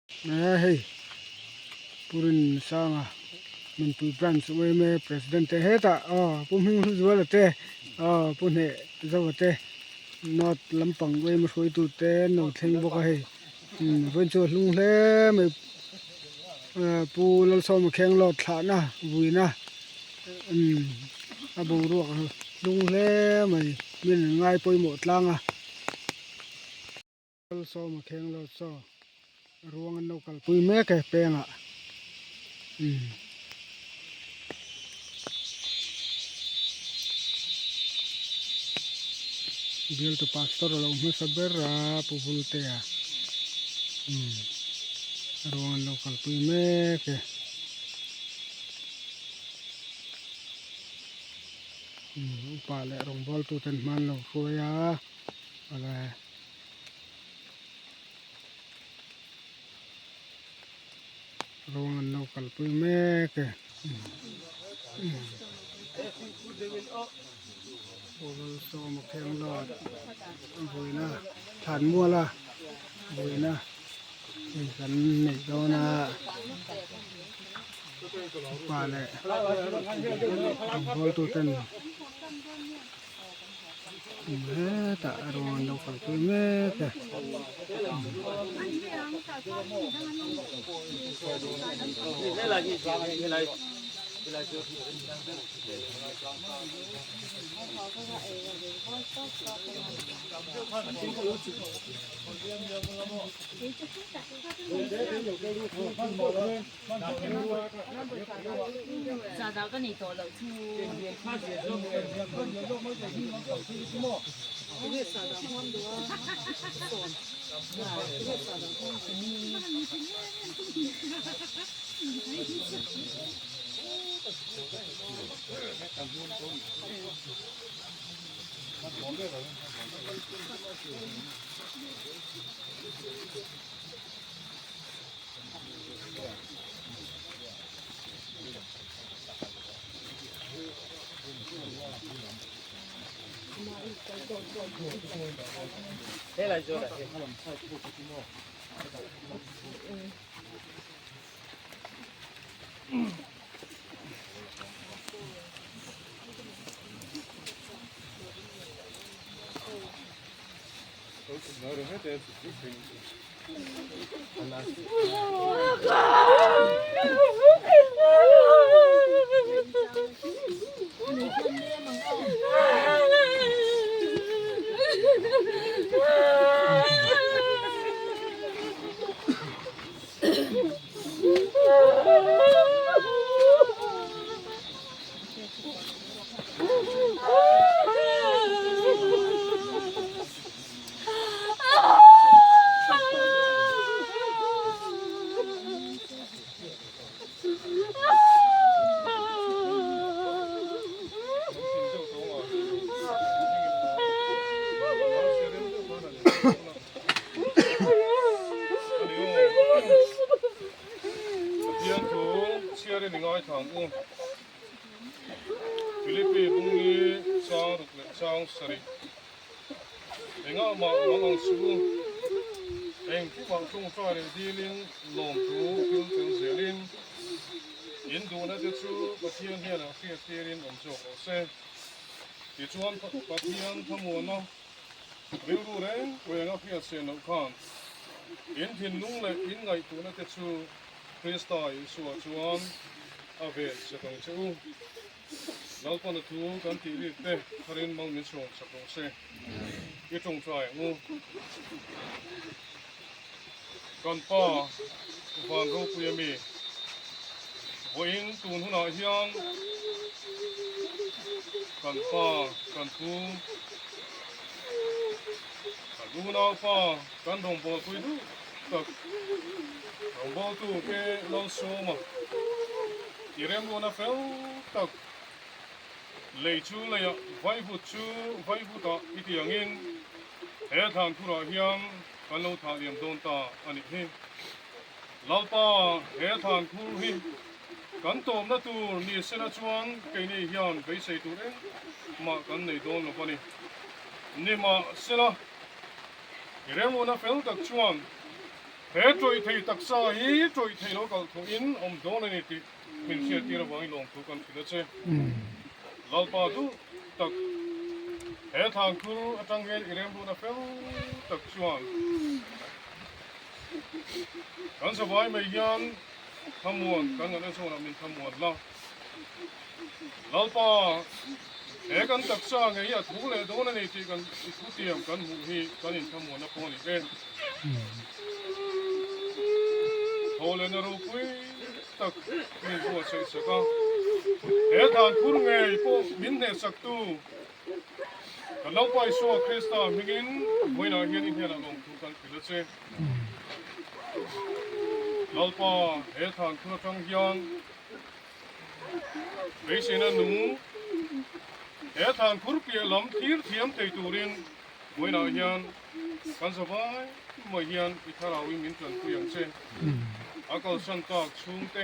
He hei Purin Sanga Nunpui branch yma president te hetah aw Pu Hming Hluzuala te aw Pu Hneh Zova te north lampang yma hruaitu te an lo thleng bawk a hei umm vawiin chu a hlung hle mai Pu Lalsawma Khenglawt thlahna vuina umm a boruak a hlung hle mai min an ngai pawimawh tlang a. Malsawma kheng lo chaw ruang an lo kalpui mek e pengah umm. Bialtu pastor a lo hmasa ber a Pu Vultea umm ruang an lo kalpui mek e umm upa leh rawngbawltu ten hma an lo hruai a awle. Ruang an lo kalpui mek e. Sawma Khenglawt vawiina thlanmuala vawiina hei kan neih dawn a upa leh rawngbawltu ten Hetah rawn lo kalpui mek e. Engah mah mang ang suh u. Engkimah tawngtai leh dilin lawmthu thil tel zelin in duhna te chu Pathian hian a hriat tirin awm zawk rawh se. Tichuan Pathian thlamuanna rilru reng reng a hriat sen loh khan in thinlung leh in ngaihtuhna te chu Krista Isua chuan a ven sak ang che u. Lalpana thu kan tih rik te tharin mal min sawm sak rawh se. I tawngtai ang u. Kan pa Van Ropuia mi vawiin tun hunah hian kan pa, kan pu, kan unaupa kan rawngbawlpui duh tak rawngbawltu ke Lalsawma I remruana fel tak lei chu leiah vaivut chu vaivutah i ti angin he thlan thurah hian kan lo thah liam dawn ta a nih hi. Lalpa, he thlan thur hi kan tawmna tur ni sela chuan keini hian beisei tur engmah kan nei dawn lo a ni. Nimahsela, i remruana fel tak chuan. He tawih thei taksa hi tawih thei lo kal thuin awm dawn a ni tih min hriattir avangin lawmthu kan hrilh a che. Lalpa duh tak he thlankhur atang hian i remruatna fel tak chuan kan zavai mai hian thlamuan kan ngaihna zawnah min thlamuan la. Lalpa, he kan taksa ngei hi a thu leh dawn a ni tih kan i thutiam kan hmuh hi kan inthlamuanna pawh a ni e. Thawhlehna ropui tak min buatsaih sak a, he thankhur ngei pawh min hnehsaktu kan Lalpa Isua Krista hmingin vawiinah hian i hnenah lawmthu kan hrilh a che. Lalpa, he thankhur atang hian Beiseina nung he thlankhur piah lam thlir thiam thei turin vawiinah hian kan zavai mai hian i thlarauin min tanpui ang che. A kalsan tak chhungte,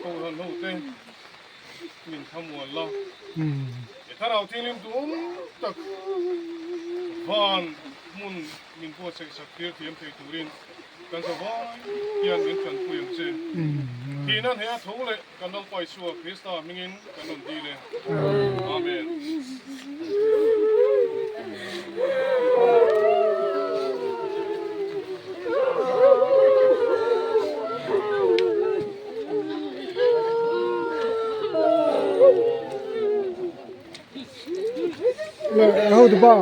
kohhran hote min thlamuan la. I thlarau thianghlim duhawm tak van hmun min buatsaih sak tir thiam thei turin Kan zavai hian min tanpui ang che. Thihna hne a tho leh kan Lalpa Isua Krista hmingin kan rawn dil e. Amen. Hotupa.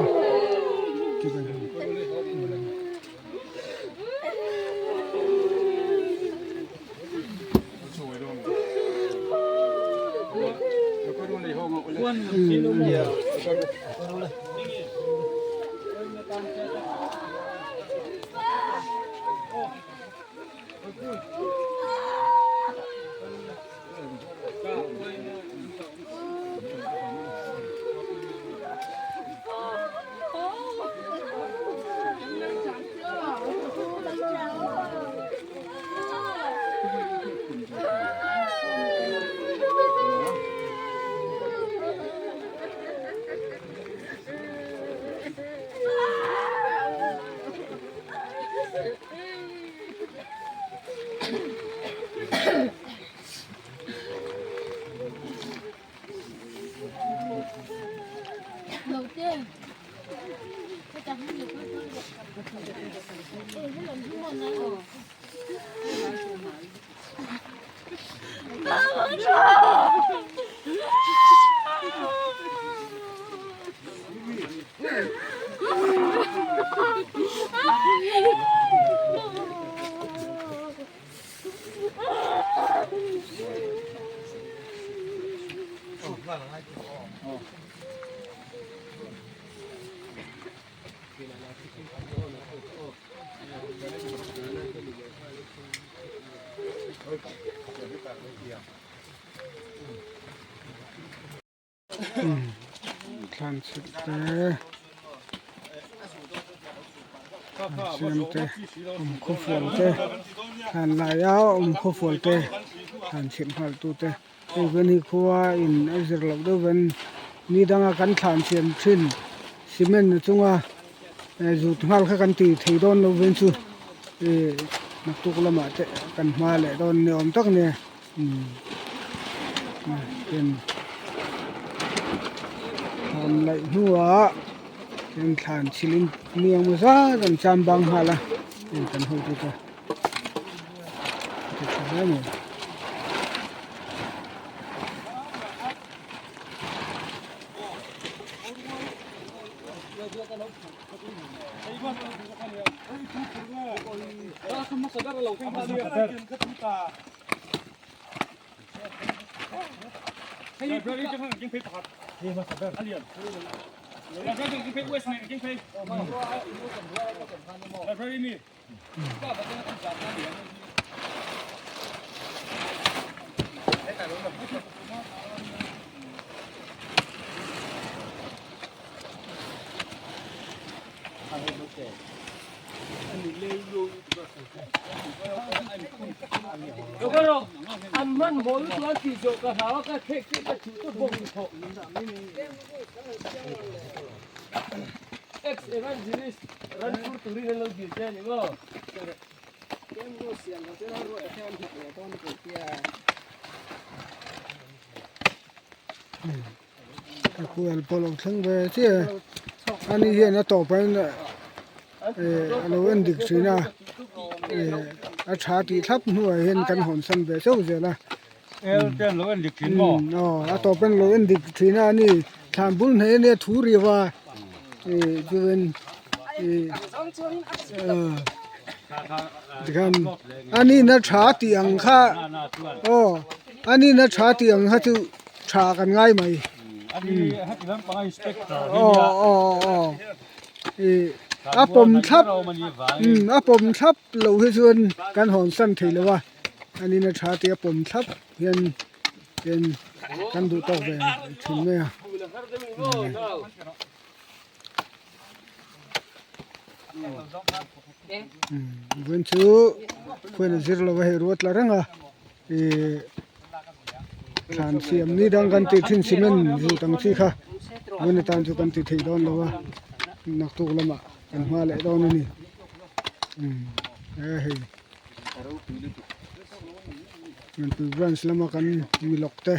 Thlan chhit te siam te awm khawfual te thlan laia awm khawfual te thlan chhit nghal tu te hei hian hi khua in a zir loh deuh hian ni danga kan thlan siam thin cement a chunga zut nghal kha kan ti thei dawn lo veng chu ih naktuk lamah te kan hma leh dawn ni awm tak a ni. Thlan laih hnuah chuan thlan chhilhin mi engemaw zat an cham bang nghal a heng kan hotu te a ti tha hle mai. A kual pawh lo thleng ve chiah a ani hian a tawpah hian eh a lo en dik thin a eh a tha tih thlap hnuah hian kan hawn san ve chauh zel a aw a tawp hian lo en dik thin a ani thlan bul hneh ania thu riau a eh chuan eh tikhan ani na tha tih ang kha aw ani na tha tih ang kha chu tha kan ngai mai aw aw aw ih a pawm thlap umm a pawm thlap loh hi chuan kan hawn san thei lo a ani na tha tih a pawm thlap hian hian kan duh tawk ve thin mai a. Vawiin chu khuain a zir lo a hei ruat la reng a ih thlan siam ni dang kan tih thin cement zut ang chi kha vawiin atan chu kan ti thei dawn lo a naktuk lamah kan hma leh dawn a ni he hei branch lama kan milawk te.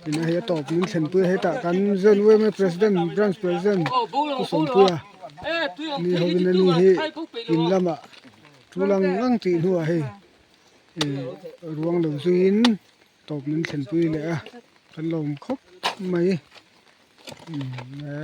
Ina hei a tawp min thlenpui a hetah kan Zone UMA President Branch President Pu Sawmpuia ni hovin ani hi in lamah tul ang ang tih hnuah hei ih ruang lo zuiin tawp min thlenpui leh a kan lawm khawp mai umm e.